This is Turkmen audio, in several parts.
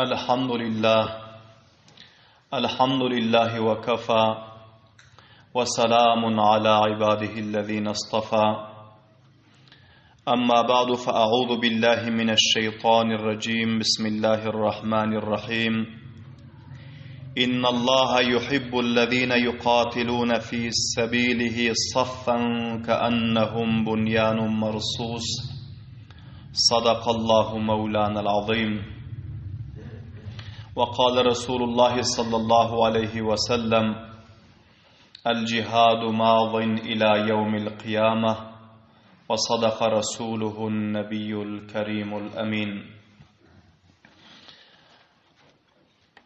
الحمد لله الحمد لله وكفى وسلام على عباده الذين اصطفى أما بعد فأعوذ بالله من الشيطان الرجيم بسم الله الرحمن الرحيم إن الله يحب الذين يقاتلون في سبيله صفا كأنهم بنيان مرصوص صدق الله مولانا العظيم وقال رسول الله صلى الله عليه وسلم الجهاد ماض إلى يوم القيامة وصدق رسوله النبي الكريم الأمين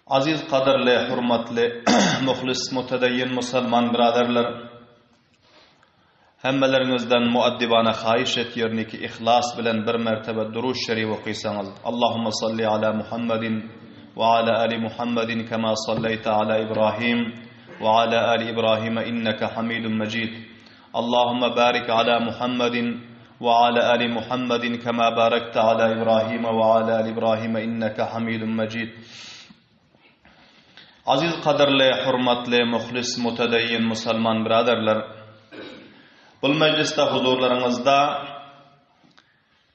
Aziz gadyrly, hurmatly, muhlis, mutedeýin musalman byraderler! Hemmeleriňizden muaddibana haýyş etýärin ki yhlas bilen bir mertebe Durud şerif okysaňyz. Allahumma salli ala Muhammedin we ala ali Muhammedin kema salleýte ala Ibrahim we ala ali Ibrahim inneke Hamidun Mejid. Allahumma barik ala Muhammedin we ala ali Muhammedin kema barakte ala Ibrahim we ala ali Ibrahim inneke Hamidun Mejid. Aziz gadyrly, hurmatly, muhlis, mutedeýin musalman byraderler! Bul mejlisde huzurlaryňyzda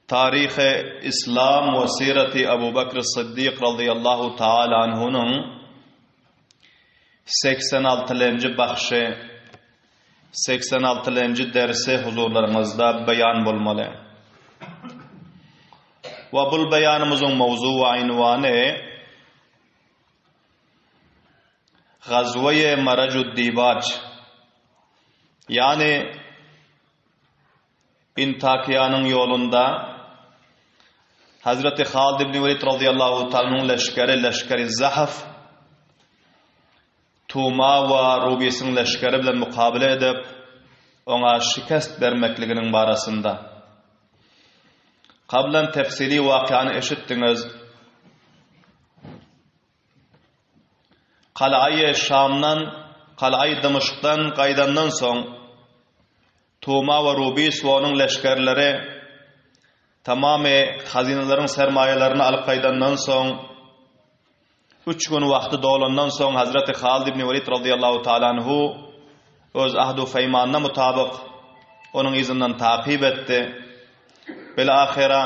Taryhy Islam we Siraty Abu Bekr Syddyk razyýallahu taala anhunyň 86 lenji bahşy, 86 lenji dersi huzurlaryňyzda beýan bolmaly. We bul beýanymyzyň mowzu we ynwany Gazweýe Marajud-Dibaç, ýagny Intakiýanyň ýolunda Hazreti Halid ibn Welid razyýallahu taala anhuň leşgeri, leşgeri Zahf, Tuma we Rubisiň leşgeri bilen mukabele edip, oňa şikest bermekliginiň barasynda. Kablan tefsili wakany eşitdiňiz. Kalaýy Şamdan, Kalaýy Dymyşkdan gaýdandan soň, Tuma we Rubis we onuň leşgerleri tamamy hazynalaryň sermaýalaryny alyp gaýdandan soň, Üç gün wagty dolandan soň Hazreti Halid ibn Welid razyýallahu taala anhu öz ahdu peýmanyna mutabyk onuň yzyndan takyp etdi. Bil-ahyra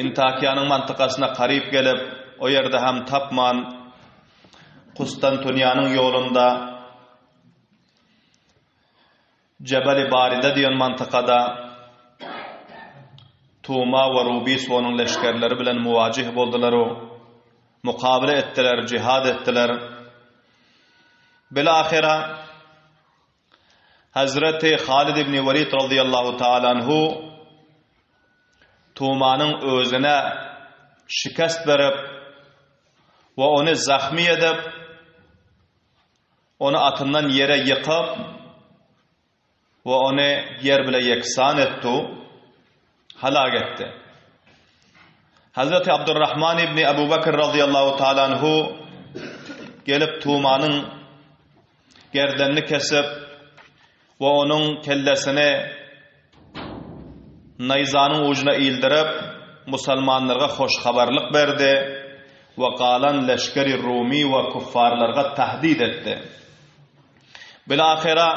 Intakiýanyň mantykasyna karyp gelip, o ýerde hem tapman Kustantunýanyň ýolunda Jebeli Baride diýen mantykada Tuma we Rubis we onuň leşgerleri bilen muwajih boldular-u, mukabele etdiler, jihad etdiler. Bil-ahyra Hazreti Halid ibn Welid razyýallahu taala anhu Tumanyň özüne şikest berip we ony zahmy edip, Ony atyndan ýere ýykyp we ony ýer bile ýeksan etdi, halak etdi. Hazreti Abdurrahman ibni Abu Bekr razyýallahu taala anhu gelip Tumanyň gerdenini kesip we onuň kellesini naýzanyň ujuna ildirip, musalmanlarga hoş habarlyk berdi we galan leşgeri Rumy we küffarlarga tahdid etdi. Bilahyra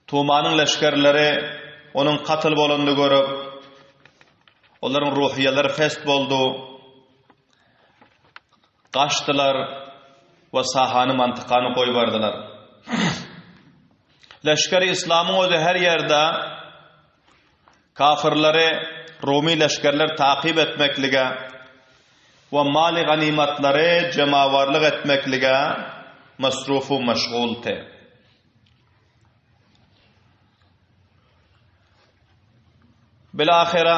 Tumanyň leşgerleri onuň katyl bolanyny görüp, olaryň ruhyýeleri pest boldy. Gaçdylar we sahany mantykany goýberdiler. Leşgeri Yslamyň özi her ýerde kafyrlary Rumy leşgerler takyp etmeklige we maly ganymatlary jemawarlyk etmeklige masrufu meşguldy. Bilahyra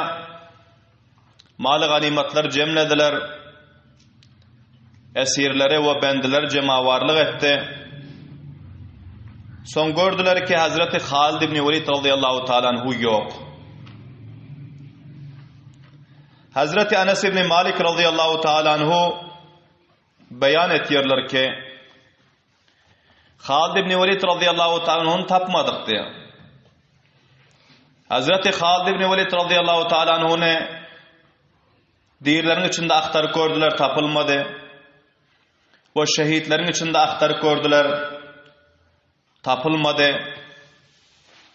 maly ganymatlary jemlediler. Esirleri we bendileri jemawarlyk etdi. Soň gördüler ki, Hazreti Halid ibn Welid radıyallahu taala anhu ýok. Hazreti Anas ibn Malik radıyallahu taala anhu beýan etýärler ki, Halid ibn Welid razyýallahu taala anhuny tapmadyk diýýär. Hazreti Halid ibn Welid razyýallahu taala anhuny. Dirileriň içinde agtaryp gördüler, tapylmady. We şehitleriň içinde agtaryp gördüler, tapylmady.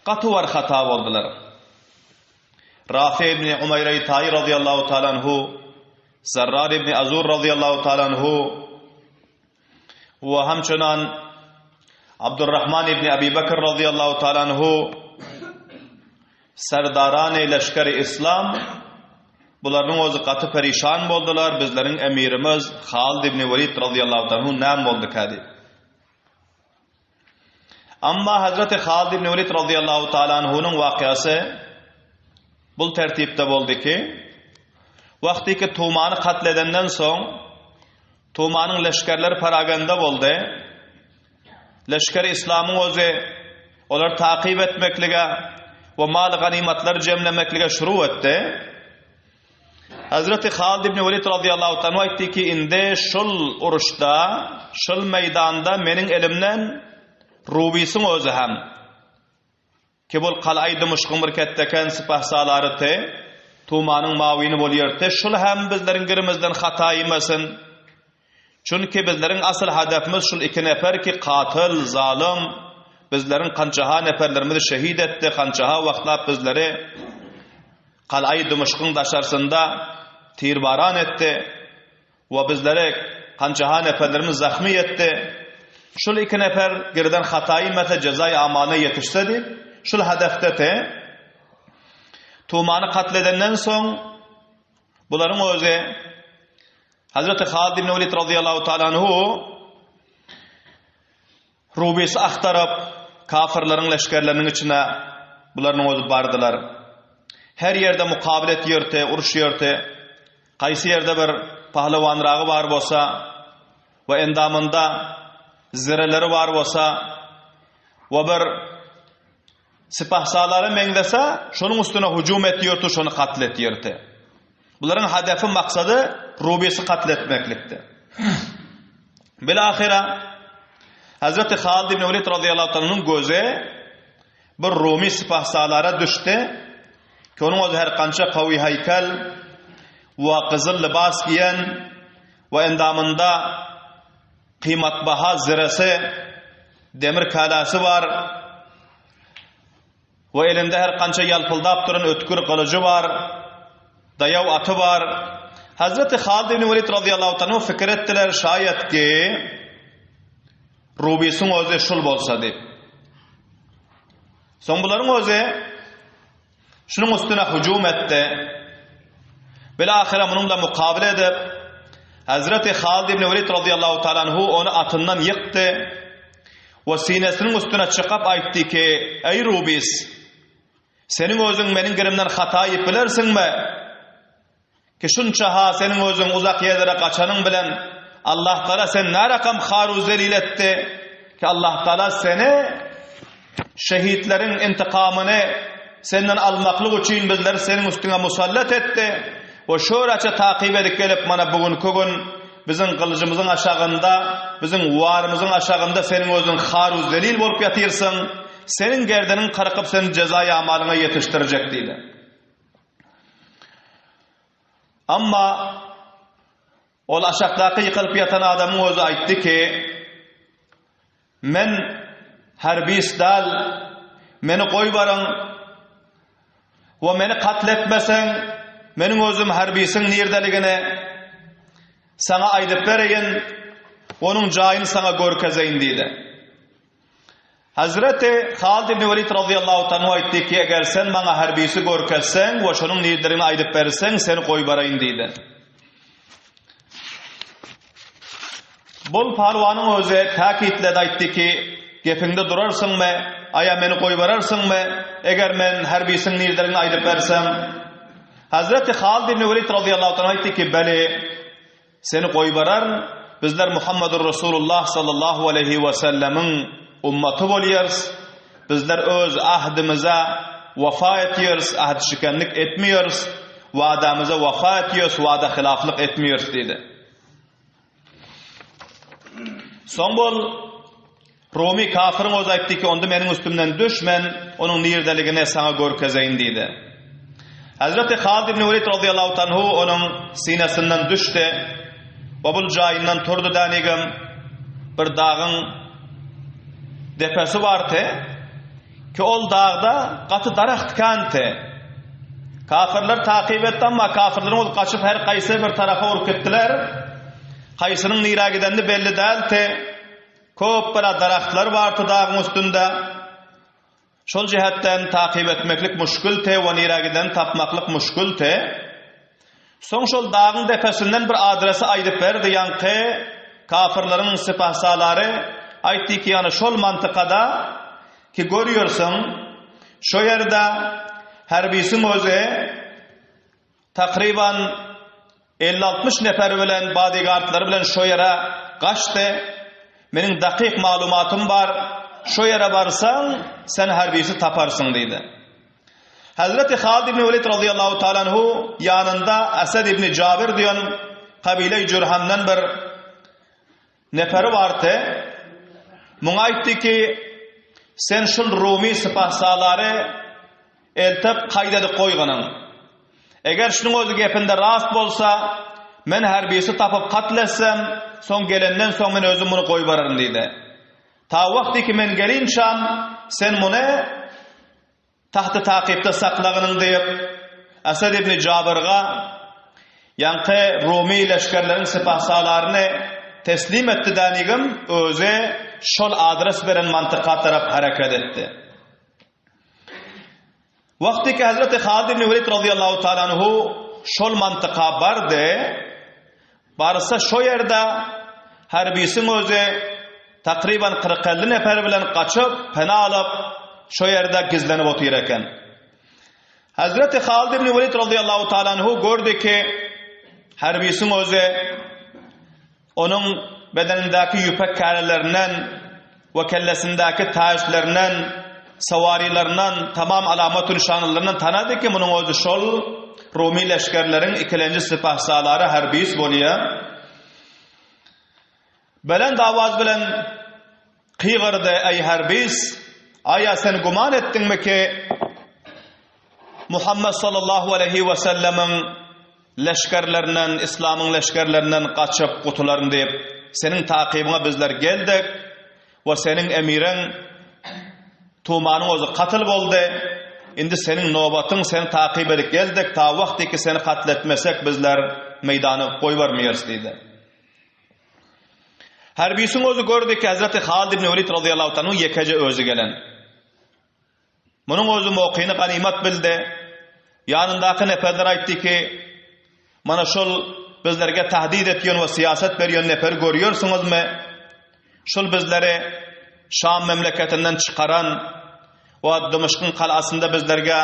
Gaty war hata boldular. Rafi ibn Umaýra Taýy razyýallahu taala anhu, Zarrar ibn Azur razyýallahu taala anhu we hamçynan Abdurrahman ibn Abi Bakr razyýallahu taala anhu Serdarany leşgeri islam bularyň ozi gaty perişan boldular, bizleriň emirimiz Halid ibn Welid razyýallahu taala anhu näme bolduka diýip. Amma Hazreti Halid ibn Welid razyýallahu taala anhunyň wakyasy bul tertipde boldy ki, wagtyky Tumany katl edenden soň Tumanyň leşgerleri paraganda boldy. Leşger islamyň ozi olary takyp etmeklige we mal ganymatlary jemlemeklige şuru etdi. Hazreti Halid ibn Welid razyýallahu taala aýtdy ki, indi şul uruşda, şul meýdanda meniň elimden Rubisiň özi hem ki bul Kalaý Dymyşkyň bir ketdeken sypahsalary-ty, Tumanyň mawini bolýarty, şul hem bizleriň girimizden hata iýmesin. Çünki bizleriň asyl hadafymyz şul iki nefer ki katyl, zalym, bizleriň kançaha neferlerimizi şehit etdi, kançaha wagtlap bizleri Kalaý Dymyşkyň daşarsynda tirbaran etdi we bizlere kançaha neferlerimiz zahmy etdi. Şul iki nefer girden hata iýmese jezaý amana ýetişse diýip, şul hadafda te Tumany katl edenden soň bularyň özi Hazreti Halid ibn Welid razyýallahu taala anhu Rubisi agtaryp, kafirleriň leşgerleriniň içine bularyň özi bardylar. Her ýerde mukabyl etýärdi, uruş ýördi. Haýsy ýerde bir pahlewanragy bar bolsa we endamynda zireleri bar bolsa we bir Sipahsalara meňzese, şonuň üstüne hüjüm etýärdi, şony katl etýärdi. Bularyň hedefi, maksady Rubisi katl etmeklikdi. Bilahyra Hazreti Halid ibn Welid razyýallahu taalaның gözi bir Rumi sipahsalara düşdi. Ki onuň özi her kança kawy haýkal we gyzyl libas giýen we endamynda Kymatbaha ziresi, demir käläsi bar we elinde her kança ýalpyldap duran ötgür gylyjy bar, daýaw aty bar. Hazreti Halid ibn Welid razyýallahu taala pikir etdiler, şaýat ki, Rubisiň özi şul bolsa diýip. Soň bularyň özi Şunuň üstüne hüjüm etdi. Bilahyra munuň bilen mukabyl edip, Hazreti Halid ibn Welid razyýallahu taala anhu ony atyndan ýykdy we sinesiniň üstüne çykyp aýtdy ki, Eý Rubis, seniň özüň meniň girimden hata iýip bilersiňmi? Ki şunça-ha seniň özüň uzak ýerlere gaçanyň bilen Allahtagala seni närakam haru zelil etdi ki Allahtagala seni şehitleriň intikamyny senden almaklyk üçin bizleri seniň üstüňe musallat etdi we şöraça takyp edip gelip mana bu günki gün biziň gylyjymyzyň aşagynda biziň warymyzyň aşagynda seniň özüň haru zelil bolup ýatyrsyň seniň gerdeniň kyrkyp seni jezaýy amalyňa ýetişdirjek diýdi. Amma ol aşakdaky ýykylyp ýatan adamyň özi aýtdy ki, Men Herbis däl, meni goýberiň we meni katl etmeseň, meniň özüm Herbisiň nirdeligini saňa aýdyp bereýin, onuň jaýyny saňa görkezeýin diýdi. Hazreti Halid ibn Welid razyýallahu taala aýtdy ki, eger sen maňa Herbisi görkezseň we şonuň nirdeligini aýdyp berseň, seni goýbereýin diýdi. Bul palwanyň özi täkitledi aýtdy ki, gepiňde durarsyňmy, aýa meni goýberersiňmi, eger men Herbisiň nirdeligini aýdyp bersem? Hazreti Halid ibn Welid razyýallahu taala aýtdy ki, beli, Seni goýbererin, bizler Muhammedur Resulullah sallallahu aleýhi we sellemiň ummaty bolýarys, bizler öz ahdimize wefa etýäris, ahdşikenlik etmeýäris, wadamyza wefa etýäris, wada hylaflyk etmeýäris diýdi. Soň bol Rumy kafyryň özi aýtdy ki, onda meniň üstümden düş, men onuň nirdeligini saňa görkezeýin diýdi. Hezreti Halid ibn Welid razyýallahu tanhu onuň synasyndan düşdi we bul jaýyndan turdy dänigem bir dagyň depesi bardy ki ol dagda gaty daragt känti. Kafirler takyp etdi amma kafirleriň özi gaçyp her gaýsy bir tarapa urup gitdiler. Haýsynyň nirä gidenini belli däldi. Köp bela daragtlar bardy dagyň üstünde. Şol jähetden takyp etmeklik muşkilti we nirä gidenini tapmaklyk muşkilti. Soň şol dagyň depesinden bir adresi aýdyp berdi, ýaňky kafirleriň sypahsalary aýtdy ki, ýagny şol mantykada ki görýärsiň, şo ýerde herbisiň özi Takryban elli-altmyş nefer bilen bodyguardlary bilen şo ýere gaçdy. Meniň dakyk maglumatym bar, şo ýere barsaň, sen herbisi taparsyň diýdi. Hezreti Halid ibn Welid razyýallahu taala anhu ýanynda Esed ibn Jabir diýen kabile-i Jürhemden bir Neferi bardy. Muňa aýtdy ki, Sen şul rumy sypahsalary eltip kaýt edip goýganyň. Eger şunuň özi gepinde rast bolsa, men herbisi tapyp katl etsem, soň gelenden soň men özüm muny goýbararyn diýdi. Ta wagty ki men gelinçam, sen muny Tagty takypda saklagynyň diýip, Esed ibn Jabyrga ýaňky rumy leşgerleriň sypahsalaryny teslim etdi dänigem özi şol adres beren mantyka tarap hereket etdi. Wagtyky Hezreti Halid ibn Welid razyýallahu taala anhu şol mantyka bardy, Barsa şo ýerde Herbisiň özi takryban kyrk-elli nefer bilen gaçyp, pena alyp, şo ýerde gizlenip otyr eken. Hezreti Halid ibn Welid razyýallahu taala anhu gördi ki, Herbisiň özi onuň bedenindäki ýüpek kärelerinden we kellesindäki täçlerinden, sawarylaryndan, tamam alamat-u-nyşanalaryndan tanady ki, munuň özi şol rumy leşgerleriň ikilenji sypahsalary Herbis bolýar. Belent awaz bilen gygyrdy, Eý, Herbis, aýa sen güman etdiňmi ki, Muhammet sallallahu aleýhi we sellemiň leşgerlerinden, yslamyň leşgerlerinden gaçyp gutularyn diýip, seniň takybyňa bizler geldik we seniň emiriň Tumanyň özi katyl boldy. Indi seniň nobatyň, seni takyp edip geldik, ta wagty ki seni katl etmesek bizler meýdany goýbermeýeris diýdi. Herbisiň özi gördi ki, Hezreti Halid ibn Welid razyýallahu taala ýekeje özi gelen. Munuň özi Mokyny ganymat bildi. Ýanyndaky neperlere aýtdy ki, Mana şol bizlerge tahdid etýän we syýasat berýän neperi görýärsiňizmi? Şol bizleri Şam memleketinden çykaran we Dymyşkyň galasynda bizlerge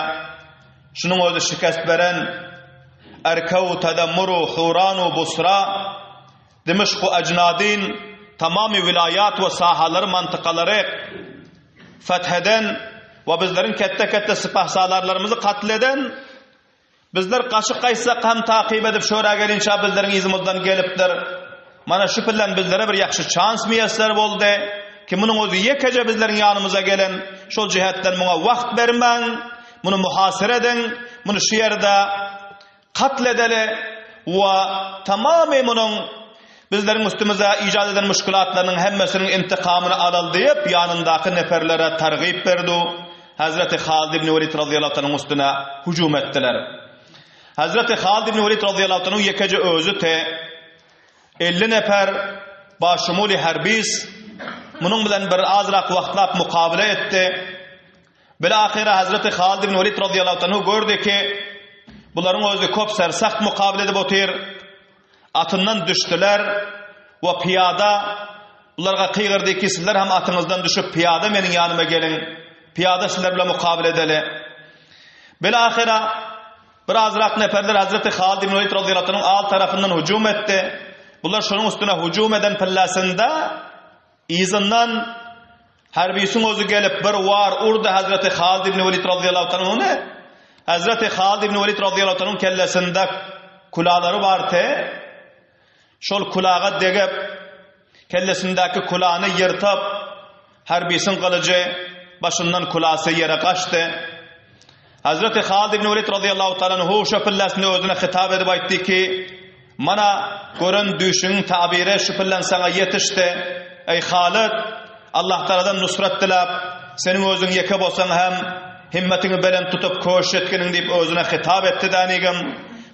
şunuň özi şikest beren Erkew, Tedemmuru, Huranu, Busra, Dimişk we Ejnadin tamamy wilaýat we sahalary, mantykalary feth eden we bizleriň ketde-ketde sypahsalarlarymyzy katl eden, bizler gaçyp gaýtsak hem takyp edip şora gelinçä bizleriň yzymyzdan gelipdir. Mana şu bilen bizlere bir ýagşy çans miýesser boldy ki munuň özi ýekeje bizleriň ýanymyza gelen, şol jihetden muňa wagt bermäň, muny muhasere ediň, muny şu ýerde Katl edeli we tamamy munuň bizleriň üstümize ijat eden muşkilatlarynyň hemmesiniň intikamyny alaly diýip, ýanyndaky neperlere targyp berdi. Hezreti Halid ibn Welid razyýallahu taalaň üstüne hüjüm etdiler. Hezreti Halid ibn Welid razyýallahu taalaň ýekeje özi te 50 nefer başumuli herbis munuň bilen bir azrak wagtlap mukabele etdi. Bilahyra Hezreti Halid ibn Welid razyýallahu anhu gördi ki, bularyň özi köp sersagt mukabele edip otyr. Atyndan düşdüler we pyýada bularga gygyrdy ki, sizler hem atyňyzdan düşüp pyýada meniň ýanyma geliň. Pyýada sizler bilen mukabele edeli. Bilahyra bir azrak neferler Hezreti Halid ibn Welid razyýallahu anhuň al tarapyndan hüjüm etdi. Bular şonuň üstüne hüjüm eden pillasynda Yzyndan Herbisiň özi gelip bir war urdy Hazreti Halid ibn Welid razyýallahu taala anhuny. Hazreti Halid ibn Welid razyýallahu taala kellesinde kulalary bardy. Şol kulaga degip kellesindäki kulany ýyrtyp Herbisiň gylyjy başyndan kulasy ýere gaçdy. Hazreti Halid ibn Welid razyýallahu taala anhu şo pillesinde özüne hitap edip aýtdy ki, Mana gören düýşüňiň tabiri şu pillen saňa ýetişdi. Eý Halid, Allah Tagaladan nusrat diläp, seniň özüň ýeke bolsaň hem himmetiňi belent tutup köşüş etginiň diýip özüne hitap etdi dänigim.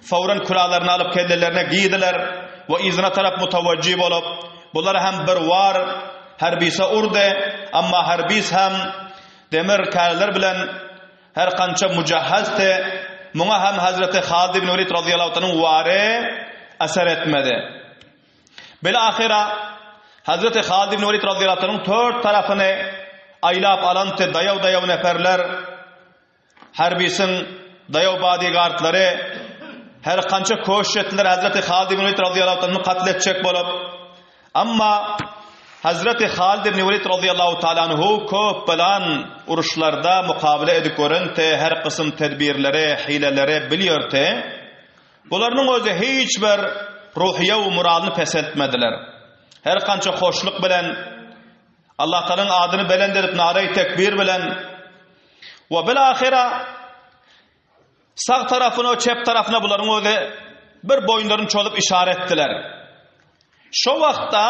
Fowran külalaryny alyp kellelerine giýdiler we yzyna tarap mutawajjy bolup, bular hem bir war Herbise urdy, amma Herbis hem demir käleler bilen Her kança mujahhazdy, muňa hem Hazreti Halid ibn Welid razyýallahu taala wary eser etmedi. Bil-ahyra Hazreti Halid ibn Welid razyýallahu taala tört tarapyny aýlap alanty daýaw-daýaw neperler, harbisiň daýaw bodyguardlary her kança köşş etdiler Hazreti Halid ibn Welid razyýallahu taala katl etjek bolup, Emma Hazreti Halid ibn Welid razyýallahu taala anhu köp bilen uruşlarda mukabele edip görente her kysym tedbirleri, hileleri bilýärdi. Bularynyň özi hiç bir ruhyýe we moralyny peseltmediler. Her kança hoşluk bilen Allah Taalanyň adyny belent edip naraý tekbir bilen we bil-ahyra Sag tarapyna we çep tarapyna bularyň özi bir boýunlaryny çozup yşara etdiler. Şo wagtda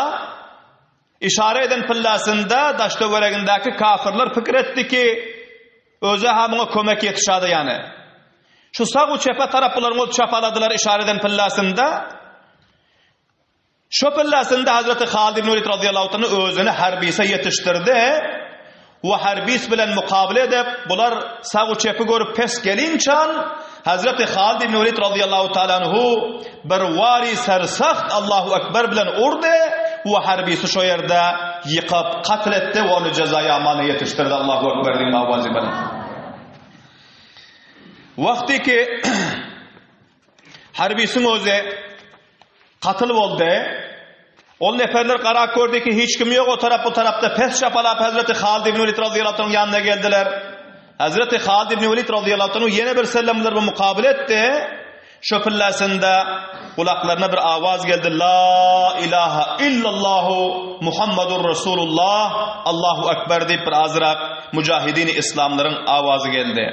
yşara eden pillasynda daş-töweregindäki kafyrlar pikir etdi ki, özi-ha muňa kömek ýetişady ýany. Şu sag we çepe tarap bularyň özi çapaladylar yşara eden pillasynda. Şo pillesinde Hazreti Halid ibn Welid razyýallahu anh özüni Harbise ýetişdirdi we Harbis bilen mukabele edip, bular sag u çepi görüp pes gelinçan, Hazreti Halid ibn Welid razyýallahu taala anhu bir wary sersaht Allahu ekber bilen urdy we Harbisi şo ýerde ýykyp katl etdi we ony jezaýy amana ýetişdirdi Allahu ekber diýen awazy bilen. Wagty ki Harbisiň özi Katyl boldy. Ol neperler garap gördi ki, hiç kim ýok, o tarap bu tarapda pes çapalap Hezreti Halid ibn Welid razyýallahu anhuň ýanyna geldiler. Hezreti Halid ibn Welid razyýallahu anhu ýene bir sellem bular bilen mukabele etdi. Şo pillesinde gulaklaryna bir awaz geldi, La ilaha illallahu Muhammadur Rasulullah, Allahu ekber diýip bir azrak mujahidini islamlaryň awazy geldi.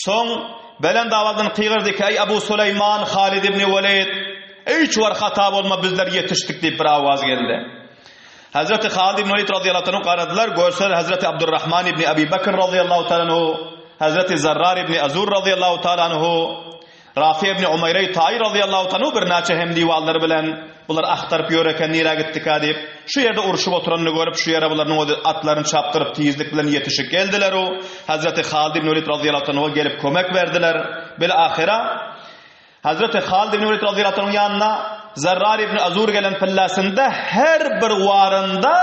Soň belent owazdan gygyrdy ki, Eý Abu Suleýman Halid ibn Welid, hiç bir hata bolma bizler ýetişdik diýip bir owaz geldi. Hazreti Halid ibn Welid razyýallahu anhu garadylar, görseler Hazreti Abdurrahman ibn Abi Bekr razyýallahu taala anhu, Hazreti Zarrar ibn Azur razyýallahu taala anhu, Rafi ibn Umeýreý Taý razyýallahu taala anhu birnäçe hemdiwallary bilen bular agtaryp ýör eken nirä gitdika diýip, şu ýerde urşup oturanyny görüp şu ýere bularynyň özi atlaryny çapdyryp tizlik bilen ýetişip geldiler-u, Hazreti Halid ibn Welid razyýallahu taala anhuga gelip kömek berdiler. Bil-ahyra Hazreti Halid ibn Welid razyýallahu taala anhuň ýanyna Zarrar ibn Azur gelen pillasynda her bir warynda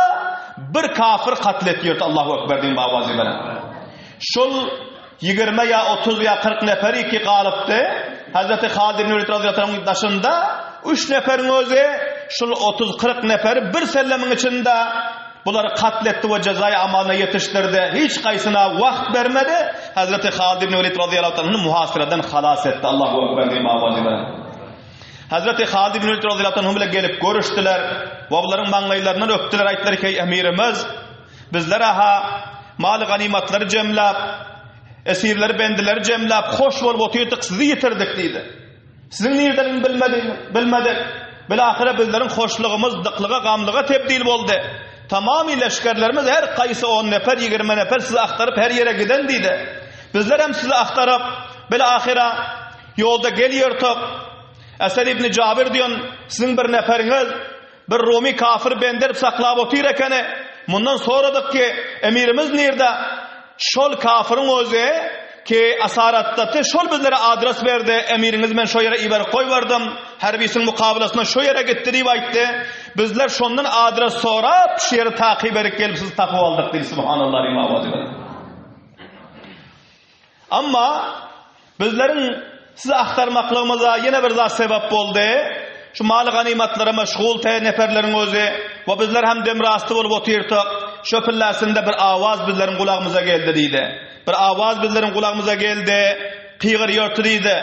bir kafir katl etýärdi Allahu ekber diýen awazy bilen. Şol Ýigrimi ýa 30 ýa 40 neperi ki galypdy. Hazreti Halid ibn Welid razyýallahu anhuň daşynda üç neferiň özi şul 30-40 neferi bir sellemiň içinde bulary katl etdi we jezaýy amalyna ýetişdirdi. Hiç gaýsyna wagt bermedi. Hazreti Halid ibn Welid razyýallahu anhu muhasiradan halas etdi. Allahu ekber diýip awazy bilen. Hazreti Halid ibn Welid razyýallahu anhu bilen gelip görüşdiler we bularyň maňlaýlaryndan öpdüler, aýtdylar ki, emirimiz Bizler-ha maly-ganymatlary jemläp, esirleri-bendileri jemläp, hoş bolup otyrdyk, sizi ýitirdik diýdi. Siziň nirdeligiňizi bilmedik, bilmedik. Bilahyra bizleriň hoşlugymyz dyklyga, gamlyga tebdil boldy. Tamamy leşgerlerimiz her kaýsy on neper, 20 neper sizi agtaryp her ýere giden diýdi. Bizler hem sizi agtaryp, bilahyra ýolda gelýärdik. Esed ibn Jabir diýen siziň bir neperiňiz Bir rumy kafir benderip saklap otyr ekeni. Mundan soradyk ki, emirimiz nirde? Şol kafiriň özi ki asaratdaty, şol bizlere adres berdi, emiriňizi men şo ýere iberip goýberdüm, herbisiň mukabylasyna şo ýere gitdi diýip aýtdy. Bizler şondan adres sorap, şu ýeri takyp edip gelip sizi tapyp aldyk diýdi. Subhanallah diýip awazy bilen. Amma bizleriň sizi agtarmaklygymyza ýene bir zat sebäp boldy. Şu maly-ganymatlara meşgul te neperleriň özi we bizler hem demrasty bolup otyrdyk. Şo pillesinde bir awaz bizleriň gulagymyza geldi diýdi. Bir awaz bizleriň gulagymyza geldi, kygyrýardy diýdi.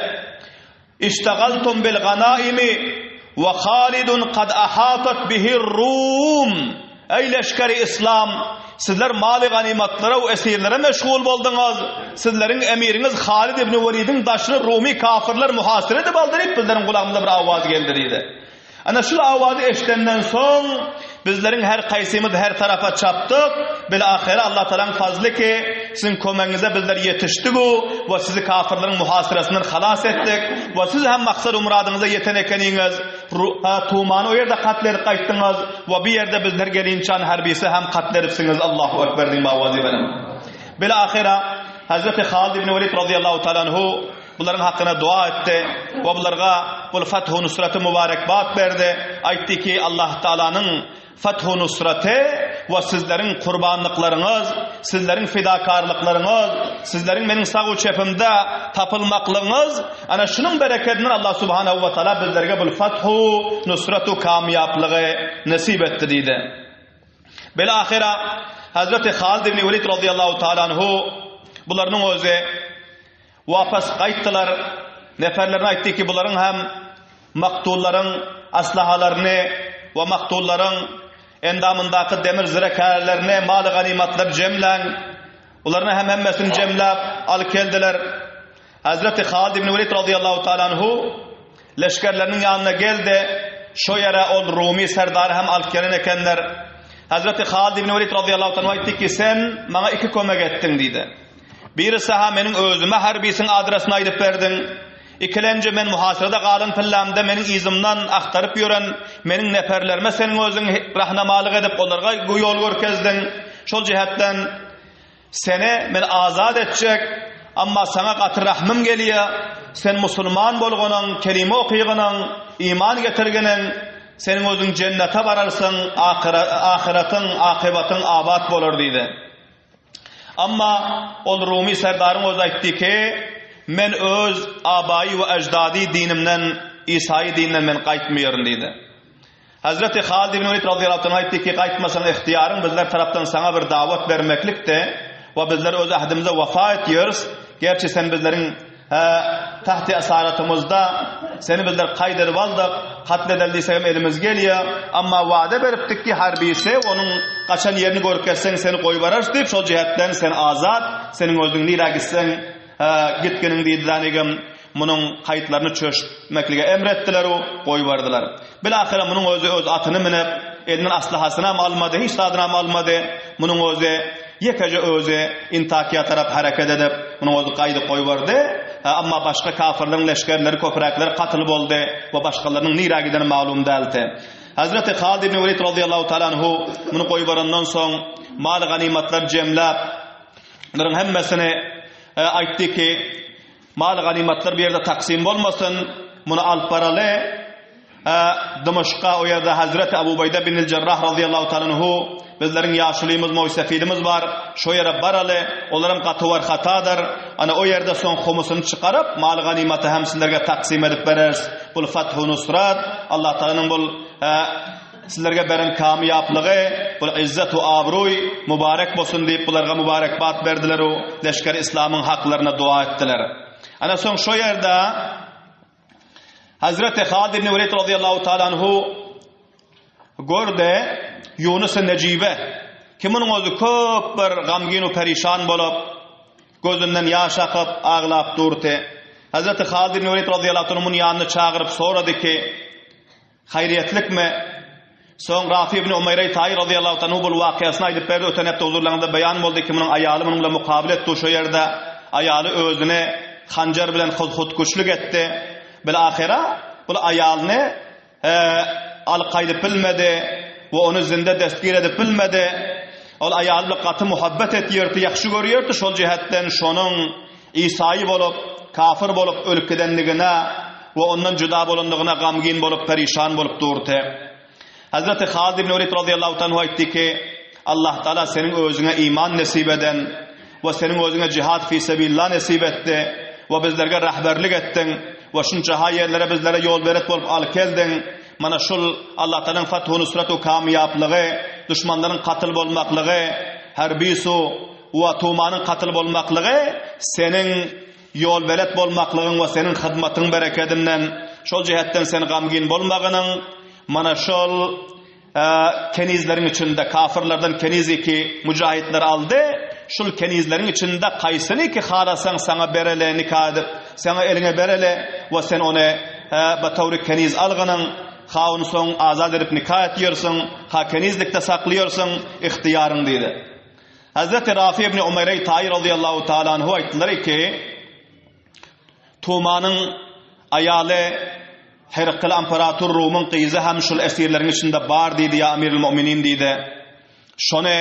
Iştagaltum bil ganaimi we Halidun kad ahatat bihi Rum. Eý leşgeri yslam! Sizler maly ganymatlara we esirlere meşgul bolduňyz. Sizleriň emiriňiz Halid ibn Welidiň daşyny rumy kafirler muhasyra edip aldy diýip bizleriň gulagymyza bir awaz geldi diýdi. Ana şul awazy eşidenden soň bizleriň her kaýsymyz her tarapa çapdyk. Bil-ahyra Allah Tagalaň fazly ki, siziň kömegiňize bizler ýetişdigu we sizi kafirleriň muhasyrasyndan halas etdik we siz hem maksat-u myradyňyza ýeten ekeniňiz. Tumany o ýerde katl edip gaýtdyňyz we bu ýerde bizler gelinçan Harbisi hem katl edipsiňiz Allahu Ekber diýip awazy bilen. Bil-ahyra Hazreti Halid ibn Welid razyýallahu taala anhu bularyň hakyna dua etdi we bularga bul fathu nusraty mubarekbat berdi. Aýtdy ki, Allah Taalanyň Fathu nusraty we sizleriň gurbanlyklaryňyz, sizleriň fidakarlyklaryňyz, sizleriň meniň sag-u çepimde tapylmaklygyňyz, ana şunuň berekedinden Allah subhanahu we taala bizlerge bul fathu nusratu kamýaplygy nesip etdi diýdi. Bil-ahyra Hazreti Halid ibn Welid razyýallahu taala anhu bularynyň özi Wapas gaýtdylar. Neferlerine aýtdy ki, bularyň hem maktullaryň aslahalaryny we maktullaryň endamyndaky demir zirekärlerini, maly-ganymatlary jemläň. Bularyny hem hemmesini jemläp, alyp geldiler. Hazreti Halid ibn Welid razyýallahu taala anhu leşgerleriniň ýanyna geldi. Şo ýere ol Rumy serdary hem alyp gelen ekenler. Hazreti Halid ibn Welid razyýallahu taala anhu aýtdy ki, sen maňa iki kömek etdiň diýdi. Birisi-hä meniň özüme harbisiň adresini aýdyp berdiň. Ikilenji men muhasyrada galan pillämde meniň yzymdan agtaryp ýören meniň neperlerime seniň özüň rahnamalyk edip olarga ýol görkezdiň. Şol jähetden seni men azat etjek, amma saňa gaty rahmym gelýär. Sen musulman bolganyň, kelime okygynyň, iman getirginiň, seniň özüň jennete bararsyň, ahyratyň, akybatyň abat bolar diýdi. Amma ol Rumy serdaryň özi aýtdy ki, Men öz abaýy we eždady dinimden, isaýy dininden men gaýtmaýaryn diýdi. Hazreti Halid ibn Welid razyýallahu anh aýtdy ki, Gaýtmasaň ihtiýaryň bizler tarapdan saňa bir dawat bermeklikdi we bizler öz ähdimize wefa etýäris, gerçi sen bizleriň Hä, tagty esaratymyzda seni bizler kaýt edip aldyk, katl edeli diýsegem elimiz gelýär. Emma wada beripdik ki, harbisi onuň gaçan ýerini görkezseň seni goýbararys diýip, şol jähetden sen azat, seniň özüň nirä gitseň, hä, gitginiň diýdi danigem munuň kaýtlaryny çöşmeklige emr etdiler-u, goýberdiler. Bilahyra munuň özi öz atyny münüp, elinden aslahasynam almady, hiç zadynam almady. Munuň özi ýekeje özi Intakiýa tarap hereket edip, munuň özi gaýdyp goýberdi. Emma başga kafyrlaryň leşgerleri köpräkleri katyl boldy we başgalarynyň nirä gideni maglum däldi. Hezreti Halid ibn Welid razyýallahu taala anhu muny goýberendan soň, mal-ganymatlary jemläp, bularyň hemmesini aýtdy ki, Mal-ganymatlar bu ýerde taksim bolmasyn, muny alyp baraly. Dymyşka o ýerde Hazreti Abu Ubeýde bin Jerrah razyýallahu taala anhu bizleriň ýaşulymyz, moýsefidimiz bar, şo ýere baraly, olaram gaty war hatadyr. Ana o ýerde soň humusyny çykaryp, mal-ganymaty hem sizlerge taksim edip bereris. Bul fathu nusrat, Allah Taalanyň bul Sizlerge beren kamyýaplygy, bul yzzet-u abruý mubarek bolsun diýip bularga mubarekbat berdiler-u leşgeri yslamyň haklaryna dua etdiler. Ana soň şo ýerde Hazreti Halid ibn Welid razyýallahu taala anhu gördi Ýunus Nejibe ki munuň özi köp bir gamgyn u perişan bolup gözünden ýaş akyp aglap durdy. Hazreti Halid ibn Welid razyýallahu anhu muny ýanyna çagyryp sorady ki Haýryýetlikmi? Soň Rafi ibn Umeýreý Taýy razyýallahu taala anhu bul wakyýasyny aýdyp berdi, öten hepde huzurlaryňyzda beýan boldy ki, munuň aýaly munuň bilen mukabyl etdi, şo ýerde aýaly özüni hanjar bilen hutkuçlyk etdi. Bil-ahyra bul aýalyny alyp gaýdyp bilmedi we ony zinde destgir edip bilmedi. Ol aýaly bilen gaty muhabbet etýärdi, ýagşy görýärdi, şol jähetden şonuň Isaýy bolup, kafir bolup ölüp gidenligine we ondan jyda bolandygyna gamgyn bolup, perişan bolup durdy. Hazreti Halid ibn Welid razyýallahu taala anhu aýtdy ki, Allah Taala seniň özüňe iman nesip eden we seniň özüňe jihad fi sebillah nesip etdi we bizlerge rehberlik etdiň we şunça ha ýerlere bizlere ýolbelet bolup alyp geldiň. Mana şul Allah Taalanyň fathu nusratu kamyýaplygy, duşmanlaryň katyl bolmaklygy, herbisu we Tumanyň katyl bolmaklygy seniň ýolbelet bolmaklygyň we seniň hyzmatyň berekedinden, şol jähetden sen gamgyn bolmagynyň, mana şol. kenizleriň içinde kafyrlardan kenizi ki müjahitler aldy, şul kenizleriň içinde kaýsyny ki halasaň saňa bereli nika edip, saňa eliňe bereli we sen ony batawry keniz algynyň, ha ony soň azat edip nika etýärsiň, ha kenizlikde saklaýarsyň, ihtiýaryň diýdi. Hazreti Rafi ibn Umeýreý Taýy razyýallahu taala anhu aýtdylar ki, Tumanyň aýaly Herkl amperator Rumyň gyzy hem şul esirleriň içinde bar diýdi, ýa Amirul Mu'minin diýdi. Şony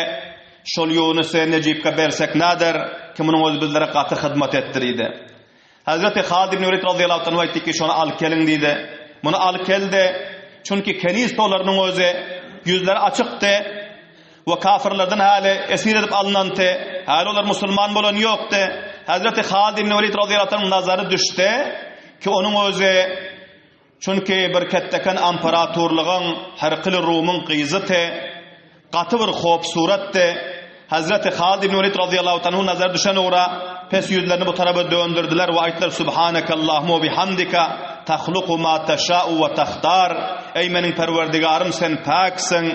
şol Ýunusy Nejipge bersek näder, ki munuň özi bizlere gaty hyzmat etdi diýdi. Hazreti Halid ibn Welid razyýallahu anhu aýtdy ki, şony alyp geliň diýdi. Muny alyp geldi. Çünki keniz tolarynyň özi ýüzleri açykdy. We kafyrlardan häli esir edip alynanty, häli olar musulman bolan ýokdy. Hezreti Halid ibn Welid razyýallahu anhuň nazary düşdi ki, onuň özi çünki bir ketdeken amperatorlygyň Herkili Rumyň gyzyty, gaty bir hopsuratdy. Hezreti Halid ibn Welid razyýallahu anhuň nazary düşen ugra pes ýüzlerini bu taraba döndürdiler we aýtdylar, Subhanekallahumma we bihamdika, tahluku ma teşâ'u we tahtar. Eý meniň Perwerdigarym sen päksiň.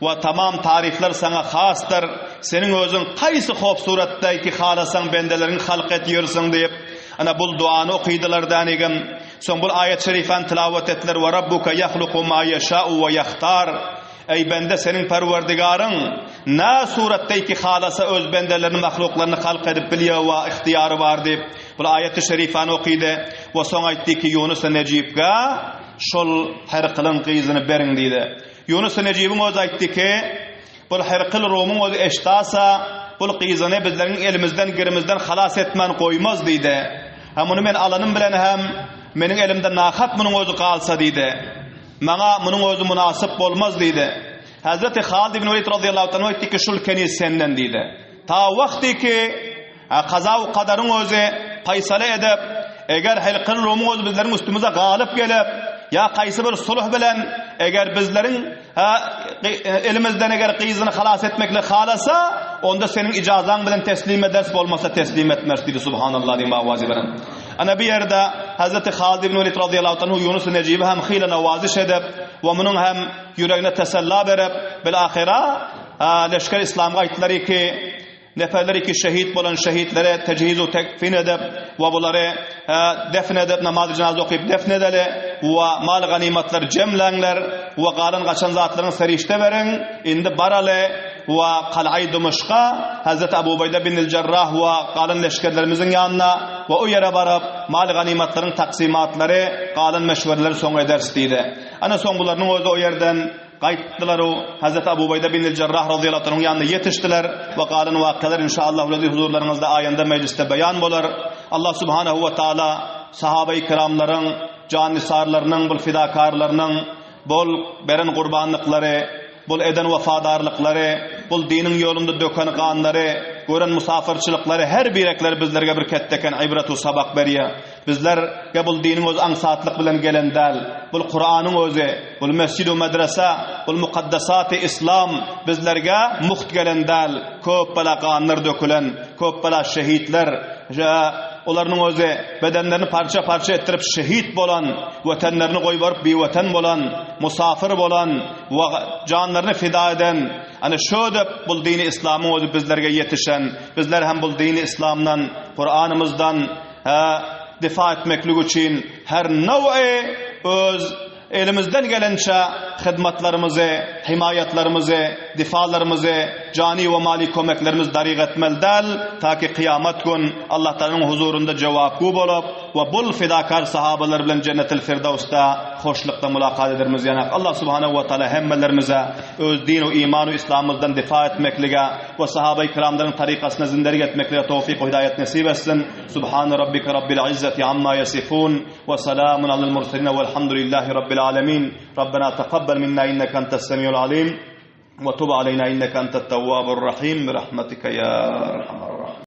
We tamam taryflar Saňa hasdyr, Seniň Özüň kaýsy hop suratdaýki halasaň bendeleriňi halk etýärsiň diýip, ana bul duany okydylar dänigim. Soň bul aýat-şerifäni tilawat etdiler, We rabbuka ýahluku ma ýeşâ'u we ýahtar. Eý bende seniň Perwerdigaryň nä suratdaýki halasa öz bendelerini mahluklaryny halk edip bilýär we yhtyýary bar diýip, bul aýaty-şerifäni okydy. We soň aýtdy ki, Ýunusa Nejipge şol Herkylyň gyzyny beriň diýdi. Ýunus Nejibiň özi aýtdy ki, Bul Herkil Rumyň özi eşdasa, bul gyzyny bizleriň elimizden, girimizden halas etmän goýmaz diýdi. Hä muny men alanym bilen hem meniň elimde nahak munuň özi galsa diýdi. Maňa munuň özi mynasyp bolmaz diýdi. Hezreti Halid ibn Welid razyýallahu anhu aýtdy ki, şul keniz senden diýdi. Ta wagty ki, Kaza-u kadaryň özi paýsala edip, eger Hilkil Rumyň özi bizleriň üstümize galyp gelip, ýa kaýsy bir sulh bilen, eger bizleriň elimizden eger gyzyny halas etmeklik halasa, onda seniň ijazaň bilen teslim ederis, bolmasa teslim etmeris diýdi. Subhanallah diýip awazy bilen. Ana bu ýerde Hazreti Halid ibn Welid razyýallahu anhu Ýunus Nejibi hem hyla nawaziş edip we munuň hem ýüregine tesella berip, bil ahyra leşger islamga aýtdylar ki, Neferler ki şehit bolan şehitlere tejhiz-u tekfin edip we bulary defn edip, namaz-y jynaza okyp defn edeli we mal-ganymatlary jemläňler we galan-gaçan zatlaryňy serişde beriň, indi baraly we Kal'aý Dymyşka Hazreti Abu Ubeýde bin Jarrah we galan leşgerlerimiziň ýanyna we o ýere baryp mal-ganymatlaryň taksymatlary, galan meşwereleri soň ederis diýdi. Ana soň bularynyň özi o ýerden Gaýtdylar-u, Hazreti Abu Ubeýde bin el-Jarrah razyýallahu anhuň ýanyna ýetişdiler we galan wakalar inşaallahu lezi huzurlaryňyzda aýanda mejlisde beýan bolar. Allah subhanahu we taala sahabeýi kiramlaryň jan-nisarlarynyň bul fidakarlarynyň bol beren gurbanlyklary, bul eden wepadarlyklary, bul diniň ýolunda döken ganlary, gören musafyrçylyklary her birekleri bizlerge bir ketdeken ibret-u sabak berýär. Bizler ge bul diniň özi aňsatlyk bilen gelen däl. Bul Kuranyň özi, bul mesjid-u medrese, bul mukaddesaty islam bizlerge mugt gelen däl. Köp bela ganlar dökülen, köp bela şehitler, olarynyň özi bedenlerini parça-parça etdirip şehit bolan, wetenlerini goýbaryp biweten bolan, musafir bolan we janlaryny fida eden, ana şödep bul dini islamyň özi bizlerge ýetişen. Bizler hem bul dini islamdan, Kuranymyzdan, Hä, difa etmeklik üçin her now'i öz elimizden gelençe hyzmatlarymyzy, himaýatlarymyzy, difalarymyzy, jany we maly kömeklerimizi daryg etmeli däl, ta ki kyýamat gün Allah Tagalanyň huzurynda jowapgü bolup we bul fidakar sahabalar bilen Jennetil Firdawsda hoşlukda mulakat edermiz ýanak Allah Subhanahu we Taala hemmelerimize öz din we iman we islamymyzdan difa etmeklige we sahabaýy kiramlaryň tarykasyna zindelik etmeklige towfyk we hidaýat nesip etsin. Subhane rabbike rabbil izzati amma ýasifun we salamun alel murselin welhamdulillahi rabbil alemin. Rabbena takabbel minna inneke entes semiul alim we tub aleyna inneke entet tewwabur rahim bi rahmetike ya erhamer.